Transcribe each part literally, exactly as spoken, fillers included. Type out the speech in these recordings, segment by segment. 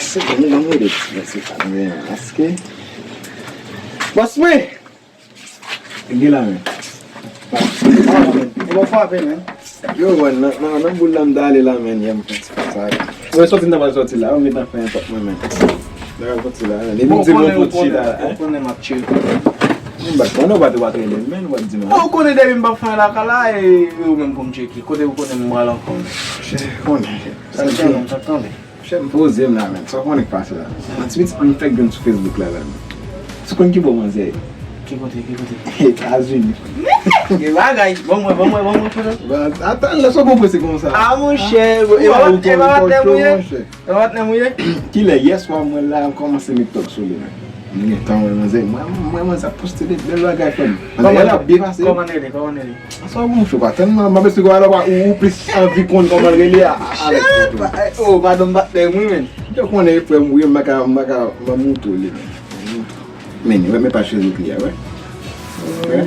Se bon, nou ban m rele ti mesye sa, nou gen maske. Bòs mwen! Gen la, men. E bon frape, men. Yo, wè, nan, nan, nan boul la m ta ale la, men, yè m fè ti pase. Mwen sòti m ta pral sòti la, mwen gentan fè enpòt mwen, men. Mwen pral sòti la, men. Depi m di mwen fòti la, hein? Ou konnen m ap tcheke. Mwen bat, konnen ou pa te, ou pa te rele m, men, ou pa t di mwen. Ou konnen depi m pa fè lakay la, e, e ou menm pou m tcheke. Kote ou konnen m pral ankò, men. Konnen. Sa k tande, sa k tande. Chè m poze m la, men. Sa w konnen k pase la? Yon ti pitit moun fèk jwenn sou Facebook la, la, men. Ou konn ki bò manzè ye? Ki kote, ki kote? Etazini. Gen bagay. Ban mwen, ban mwen, ban mwen foto. Bon, atann, lè sa w konprann se konsa. A, monchè, e pa patnè m ou ye? E pa patnè m ou ye? Kilè, yè swa mwen la, m kòmanse met tòg sou li, men. M gen tan wè manzè, mwen, mwen, manzè ap poste de bèl bagay, frè m. Manzè, l ap byen pase. Kòman l rele? Kòman l rele? Sa w bon, chou, pa tèlman, m ap esplike w alò, ou, ou plis anvi konn kòman l rele a, a, avèk foto. Oh, madanm batè m wi, men. Ou konnen, frè m, wi, m pa ka, m pa ka, m ap montre w li, men. Men, wè, men paj Facebook li a, wè. Wè,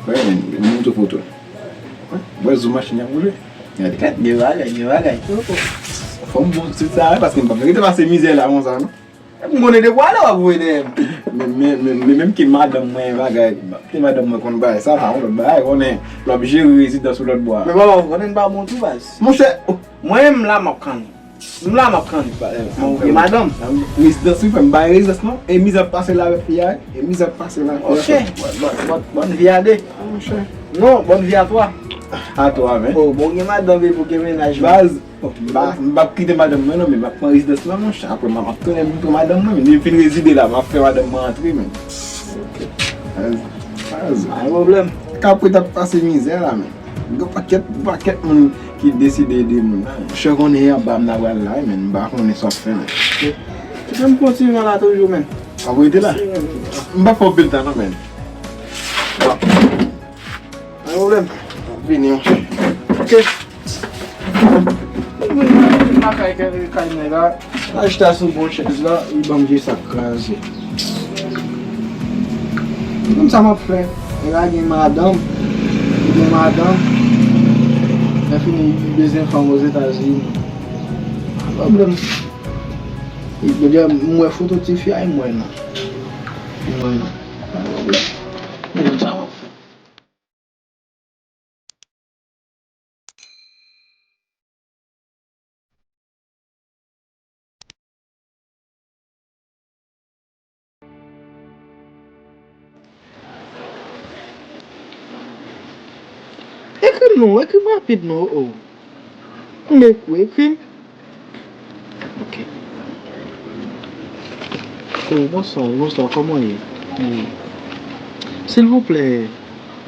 wè, men, m montre w foto. Wè, wè, zo machin ap boule. Gade, gade, gen bagay, gen bagay. Fò m bon ti sa, wè, paske m p ap rete pase mizè la, konsa, non. M konnen depi w ale w ap voye dèyè m. Men, men, men, men menm ke madanm mwen bagay, ke madanm mwen konn bagay sa, sa yon lòt bagay, konnen l ap jere rezidans ou lòt bò a. Men papa, ou konnen n pa bon tou baz. Monchè, oh. Mwen, m la, m ap kanni. M la, m ap kanni. Mwen, ou gen madanm. Rezidans, wi, frè m, m pa gen rezidans, non. E mizè ap pase la avèk fi a, wi. E mizè ap pase la avèk fi a. Ok, bòn, bòn, bòn, bòn vi a de. Monchè. Non, bòn vi a twa. A twa, men. Oh, bon, gen madanm, epi ou gen mennaj, wi. Baz. Bon, m pa, m p ap kite madanm mwen non, men m ap pran rezidans lan, monchè. Apre, m ap tounen vin pran madanm mwen, men depi m fin rezide la, m ap fè madanm mwen antre, men. Ok. Baz, baz. Pa gen pwoblèm. Kaprit ap pase mizè la, men. Gen pakèt, pakèt moun ki deside ede moun la, men. Monchè, konnen anba m nan pral la, men m pa konnen sa w ap fè, men. Ok. Kite m kontinye la toujou, men. Ap rete la? Si, men. M p ap fè w pèdi tan non, men. Bon. Pa gen pwoblèm. Vini, monchè. Ok. Mwen lakay kay, kay nèg la. L achita sou bon chèz la, li ban m vye sak kraze. Kòm sa m ap fè? Nèg la gen madanm, li gen madanm. Lè fini, li bezwen fanm Ozetazini. Pa pwoblèm. Li, depi m wè foto tifi a, m wè non. M wè non. Pa pwoblèm. Men sa m ap fè. Ekri m non, ekri m rapid non, oh. M gen kou, ekri m. Ok. Oh, bonswa, bonswa, kòman w ye? Wi. Silvouplè,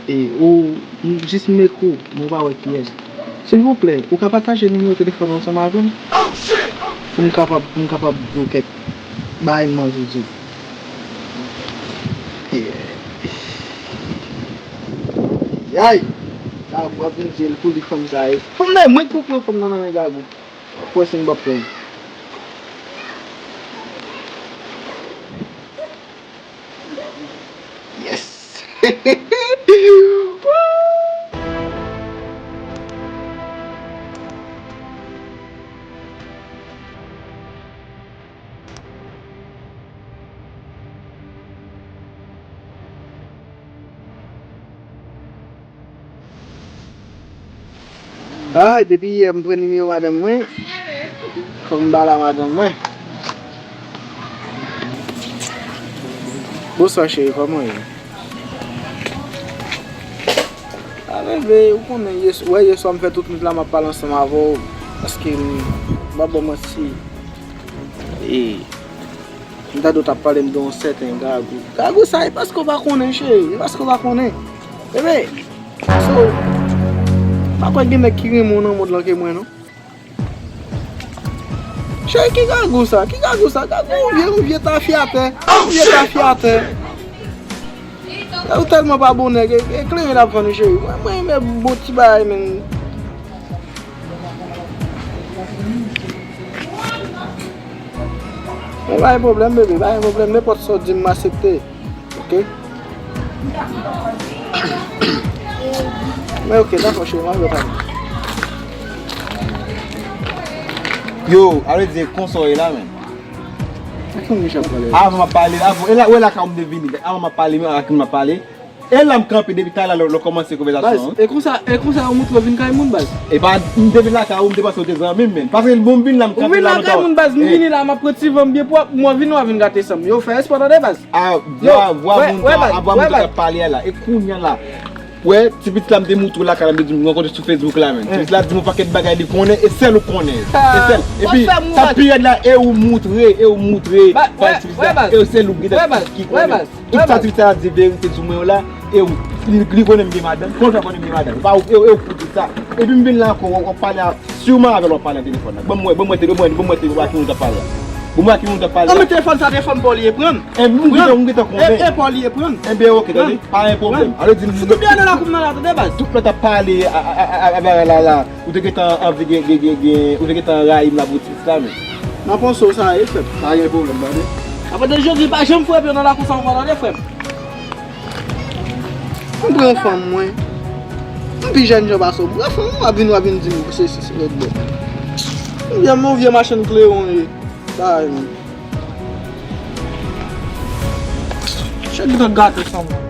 e, ou, m jis m ekri w, m pa wè kiyès. Silvouplè, ou ka pataje nimewo telefòn ou ansanm avè m? Pou m kapab, pou m kapab di w kèk bagay m anvi di w. Yay! Gagou ap vin di l pou li fanm sa ye. Fanm nan, mwen k pou pran fanm nan nan men Gagou. Fò si m p ap pran. Yes! Ah, depi yè m pran nimewo madanm mwen, fò m pale a madanm mwen. Bonswa cheri, kòman w ye? Ah, bebe, ou konnen, yè, wè, yè swa m fè tout nwit la, m ap pale ansanm avè w, paske m, m pa ba w manti. E, m tande w t ap pale m de yon sèten Gagou. Gagou sa, e paske w pa konnen, cheri, e paske w pa konnen. Bebe, so, m pa kwè gen nèg ki renmen w nan mond lan ke mwen, non. Cheri, ki Gagou sa? Ki Gagou sa? Gagou yon vye, yon vye tafyatè. Yon vye tafyatè. Gagou tèlman pa bon nèg, e, e kleren l ap vann wi, cheri. Mwen, mwen renmen bon ti bagay, men. Men pa gen pwoblèm, bebe, pa gen pwoblèm. Nenpòt sa w di m, m aksepte. Ok? Men ok, dakò, cheri, m ap rete avè w. Yo, a vle di, konsa w ye la, men. Avan m ap pale, avan, e la, ou wè la ka m te vini, avan m ap pale, men ak m ap pale. E la m kanpe depi talè lè, lè w kòmanse konvèsasyon an. Baz, e konsa, e konsa yo montre w vin kay moun, baz. E pa, m te vin lakay ou, m te panse w te zanmi m, men. Paske bon, m vin la, m kanpe la lontan. Ou vin lakay moun, baz, m vini la, m ap pran ti van m byen pwòp, mwen vin, w a vin gate san m. Yo, fè espò tande, baz. A, vwa, vwa moun, a, vwa moun k ap pale a la. E kounye a la. Wè, ti pitit la m te moutre w lakay la, m te di m rankontre sou Facebook la, men. Ti pitit la di m yon pakèt bagay li konnen, e sèl ou konnen. E sèl. Epi, sa k pi rèd la, e ou moutre, e ou moutre, bay ti pitit la, e sèl ou gentan ki konnen. Tout sa ti pitit la di verite sou mwen yo la, e ou, li, li konnen m gen madanm, konn fè konnen m gen madanm. E pa ou, e, e ou pou di sa. Epi m vin la ankò, w ap pale a, siman avè l w ap pale nan telefòn nan. Ban m wè, ban m wè, ban m wè, ban m wè telefòn, a ki moun w t ap pale a. Ban m wè a ki moun w t ap pale a. An, men telefòn sa, telefòn pa w li ye pran. E m gentan, m gentan konnen. E, e pa w li ye pran. Enben, oke, tande, pa gen pwoblèm. Ale di m. Fouti byen nan lakou m nan la, tande, baz. Tout lè w t ap pale a, a, a, a, a, bagay la, la, ou te gentan anvi gen, gen, gen, gen, ou te gentan rayi m la pou ti pitit la, men. Nan panse w sa ye, frè m. Pa gen pwoblèm, tande. Apa de Jezi pa janm frape nan lakou sa ankò, tande, frè m. M pran fanm mwen. M pi jèn jan pase w. M pran fanm mwen, w ap vin, w ap vin di m sesi, se lòt bò. M vye, m vye machann klewon ye. Sa a, men. Chèf gentan gate san mwen.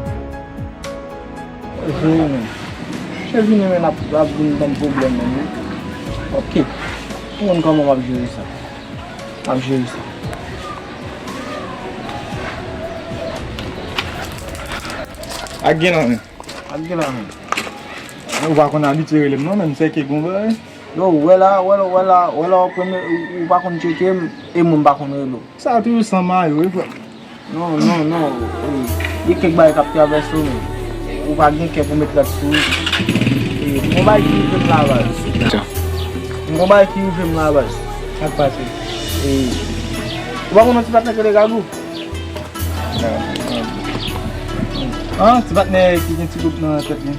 Jere, men. Chèf vini, men, ap, ap vin ban m pwoblèm, men, wi. Ok. Ou konn kòman m ap jere sa. M ap jere sa. Ak gen la, men. Ak gen la, men. Ou pa konn abitye rele m, non, men m sèke gon bagay. Yo, wè la, wè la, wè la, wè la, ou premye, ou, ou pa konn tcheke m, e mwen m pa konn rele w. Sa toujou san mayo, wi, frè m. Non, non, non. E, gen kèk bagay k ap travèse w, men ou pa gen kè pou met rad sou ou. E, gon bagay ki rive m la, baz. Gon bagay ki rive m la, baz. Sa k pase? E, ou pa konn yon ti patnè ki rele Gagou? Ah, ti patnè ki gen ti gwoup nan tèt li.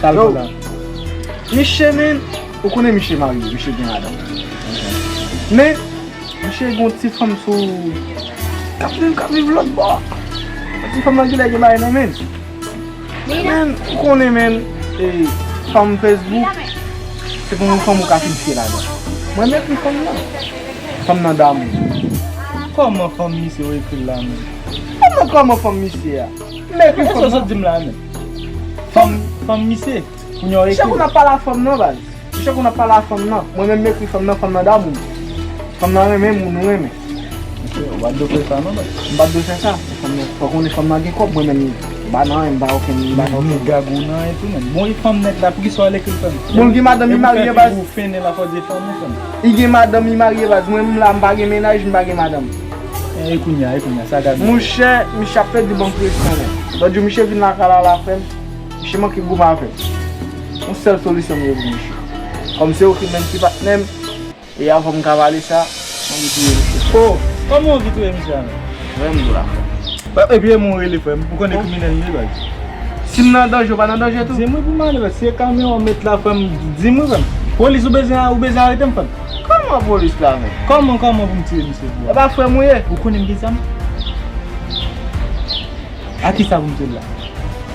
Yo, misye, men, ou konnen misye marye, misye gen madanm. Men, misye gen yon ti fanm sou, k ap viv, k ap viv lòt bò. Ti fanm nan genlè gen bagay nan men l. Men, ou konnen, men, e, fanm Facebook, se pou yon fanm ou ka fin fye ladan. Mwen, m ekri fanm nan. Fanm nan damou. Kòman fanm misye ou ekri l la, men? Kòman, kòman fanm misye a? M ekri fanm nan. Sa w sot di m la, men? Fanm, fanm misye. Kounye a w ekri. Chak ou n ap pale a fanm nan, baz. Misye konn ap pale a fanm nan. Mwen menm m ekri fanm nan, fanm nan damou m. Fanm nan renmen m, nou renmen. Misye, ou pa t dwe fè sa non, baz. M pa t dwe fè sa. Fanm nan, fòk ou konnen fanm nan gen kòb, mwen menm m pa nan anyen, m pa okenn, m pa nan okenn. Ni gagou nan anyen tou, menm. Bon, e fanm nèg la, poukisa w al ekri fanm? Bon, l gen madanm, li marye, baz. Ou fennen la, fò di fanm ou fanm. Li gen madanm, li marye, baz. Mwen menm la, m pa gen mennaj, m pa gen madanm. E kounye a, e kounye a, sa gade. Monchè, misye ap pèdi ban m presyon, menm. Lòt jou, misye vin lakay la, la, frè m. Misye manke goumen avè m. Yon sèl solisyon m gen pou misye. Kòm se ou ki menm ki patnè m, e avan m ka pale sa, m anvi touye misye. Oh, kòman w anvi touye misye a menm? Frè m, di w la, frè m. Epi e mwen w rele, frè m. Ou konnen kriminèl li ye, baz. Si m nan danje, ou pa nan danje tou? Di m wi pou m ale, baz. Si e kamyon w met la, frè m, di m wi, frè m. Polis ou bezwen, ou bezwen arete m, frè m? Kòman polis la menm? Kòman, kòman pou m tiye misye pou ou? E pa frè m ou ye? Ou konnen m gen zam? A kisa pou m te la?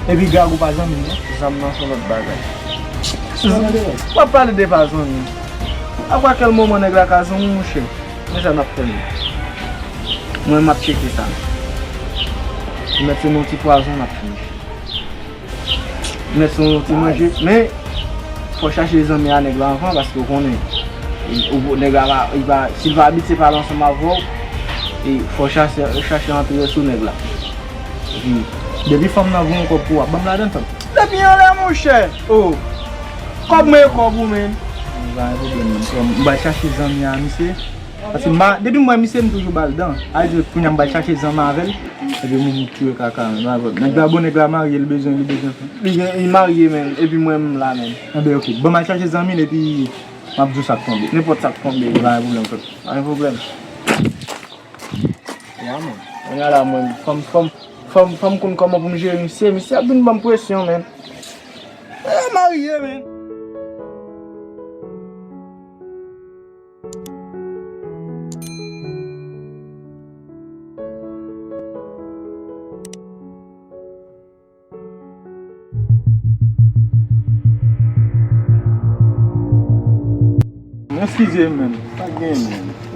Epi gag ou pa zanmi m non. Zam nan se yon lòt bagay. W ap pale de pa zanmi. Apa kèl moman nèg la ka zanmi w, monchè? Men sa n ap fè menm. Mwen m ap tcheke sa. Mèt se yon ti pwazon n ap fini. Mèt se yon ti manje, men fò chache zanmi a nèg la anvan, paske w konnen, e, ou, nèg la pa, li pa, si l pa abitye pale ansanm avè w, e fò chache, chache antre sou nèg la. Epi, depi fanm nan voye yon kòb pou w, ap ban m ladann, fanm. Depi anlè, monchè, oh, kòb mwen e kòb ou menm. Pa gen pwoblèm, menm. M pral chache zanmi a misye. Paske m pa, depi m wè misye, m toujou ba l dan. A di, kounye a m pral chache zanmi avè l. Epi moun touye kaka, men pa vre. Nèg la bon, nèg la marye, li bezwen, li bezwen fanm. Li gen, li marye, menm. Epi mwen, m la, menm. Enben, oke. Bon, m al chache zanmi l, epi m ap di w sa k tonbe. Nenpòt sa k tonbe, pa gen pwoblèm, frè. Pa gen pwoblèm. Ya, menm. Kounye a la, mwen, fanm, fanm, fanm, fanm konn kòman pou m jere misye. Misye ap vin ban m presyon, menm. E, marye, menm. Eskize m, menm. Pa gen, menm.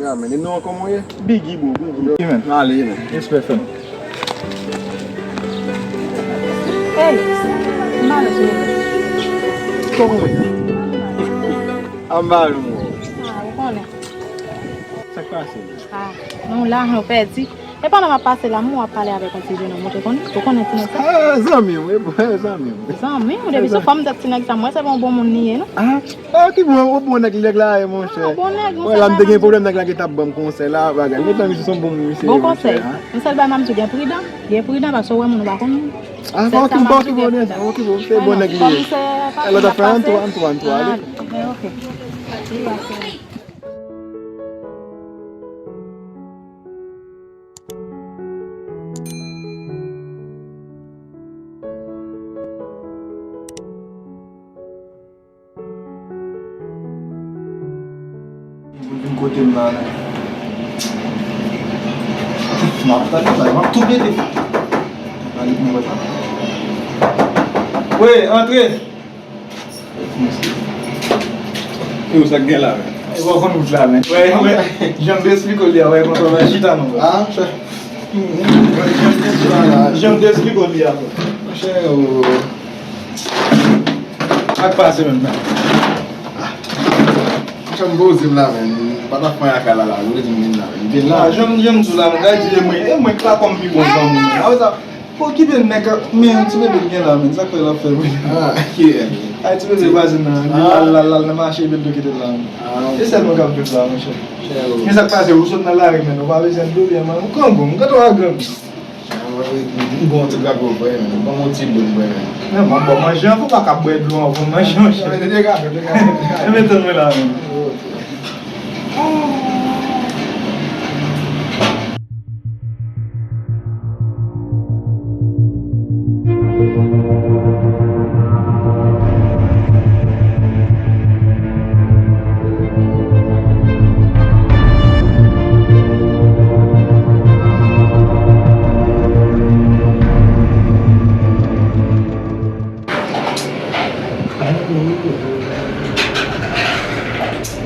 Ya, men, e nou ankò mwen ye? Biggie, bro, Biggie. Ye, men. Ale, ye, men. Respè, frè m. Hey, m ale sou mwen. Kòman w ye? Anba nou. Ah, ou konnen. Sa k pase? Ah, nou la, nou pèdi. E pandan m ap pase la, m wè w ap pale avèk yon ti jenòm, ou te konn, ou konnen ti nèg sa? Ah, zanmi w, e bon, e zanmi w. Zanmi w, depi sou fòm tèt ti nèg sa, m wè se pa yon bon moun li ye, non? Ah, ah, ki bon, yon bon nèg, nèg la ye, monchè. Ah, bon nèg, monchè. Wè, la m te gen pwoblèm, nèg la ki t ap ban m konsèy la, bagay. Mwen tann misye se yon bon moun, misye ye, monchè. Bon konsèy. Yon sèl bagay m ap di w, gen pridan, gen pridan, paske w wè moun ou pa konn. Ah, ok, bon, ok, bon, ok, bon, se bon nèg li ye. Lòt afè, ann tou, ann tou, ann tou, ale. Ah, ok. Moun vin kote m la, la. Non, tande sa, m ap tou pete. Wi, antre. Yo, sa k gen la, men? E w konn wout la, men. Wè, wè. Jan m te esplike w li a, wè, konsa w va chita, non. Ah, chè. Jan m te esplike w li a. Monchè, o. Sa k pase menm nan? Monchè, m poze m la, men. M pa t ap fè anyen ak la, la. Ou vle di m vin la, men. M vin la. Ah, jan m, jan m di w la, men. Gade, e mwen, e mwen k la kòm pi bon zanmi w, men. Apre sa, okipe nèg, men ti bebe l gen la, men. Sa k fè l ap fè, men. Ah, yeah. Ay, ti bebe vwazen nan, li lal, lal, lal nan mache, epi l tou kite l la, men. Ah, ok. E sèl mwen k ap viv la, monchè. Men sa k pase, ou sot nan lari, men. Ou pa bezwen doulè, men. Ou grangou, m kontan w a grangou. M gon ti drapo vre, men. Ban m yon ti bout vre, men. Men, mwen bon manje an, fò pa ka bwè dlo anvan manje an, chè. Men, te gade, te gade. E men, tann mwen la, men.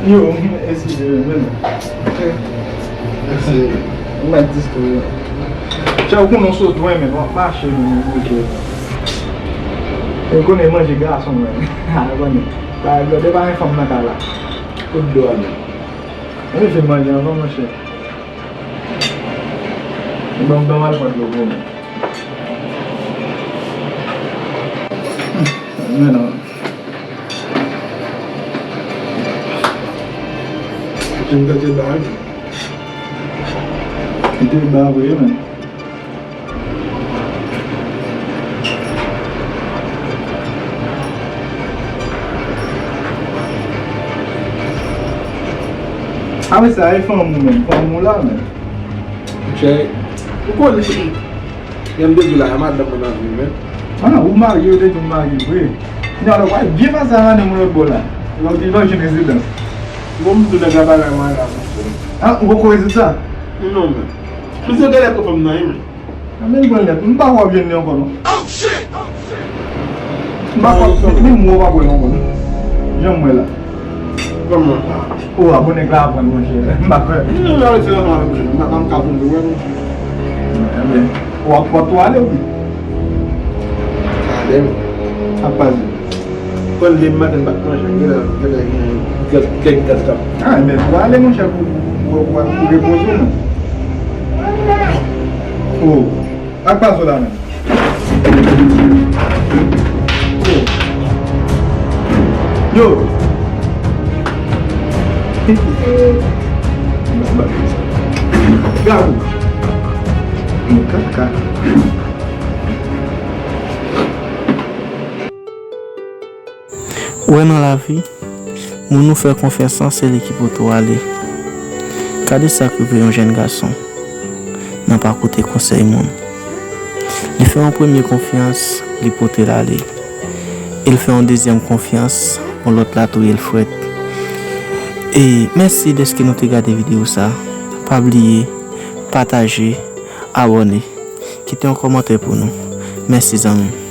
Yo, eskize m, men. Eskize. M mèt diskri. Chè, ou konnen w sot lwen, men w ap mache, men, ok. Ou konnen manje gason, men. A, konnen. Ba, lòt e pa gen fanm nan kay la. Kot dlo a menm? Ann fè manje anvan, monchè. Ban m, ban m al pran dlo pou mwen. Men non. Kite m tande ba. Kite ba vre, men. A, men sa e fanm ou menm, fanm ou la menm. Monchè, ou konnen, jan m te di w la, a madanm mwen nan vi m, men. A, ou marye, ou te di w marye vre. Kounye a la, w al byen pase a madanm ou lòt bò la. Lòt, lòt jen rezidans. Bon, m di w nèg la pa la mwen la, monchè. A, ou poko rezoud sa? Non, men. Misye genlè pran fanm nan, wi, men. Anben, l pran nèt. M pa wè w ap jwenn li ankò, non. M pa kwè, menm mwen w ap wè l ankò, non. Jan m wè la. Kòman sa? O, a bon nèg la aprann, monchè. M pa kwè. Non, non, se nòmal, monchè. M pa, m pa ka konn wè, monchè. Anben, w ap, w ap tou ale, wi. Ale, men. Ap pase. Konn demen maten m pa t manje, genlè, genlè gen kèk, kèk gaz k ap. A, men pou ale, monchè, pou, pou, pou, pou repoze w, non. O, ak pa zo la menm. O. Yo. Gabou. Kaka. Ou wè nan lavi, moun ou fè konfyans lan, se li ki pote w ale. Gade sa k rive yon jèn gason nan pa koute konsèy moun. Li fè yon premye konfyans, li pote l ale. E l fè yon dezyèm konfyans, yon lòt la touye l frèt. E mèsi dèske nou te gade videyo sa. Pa bliye pataje, abòne, kite yon kòmantè pou nou. Mèsi zanmi m.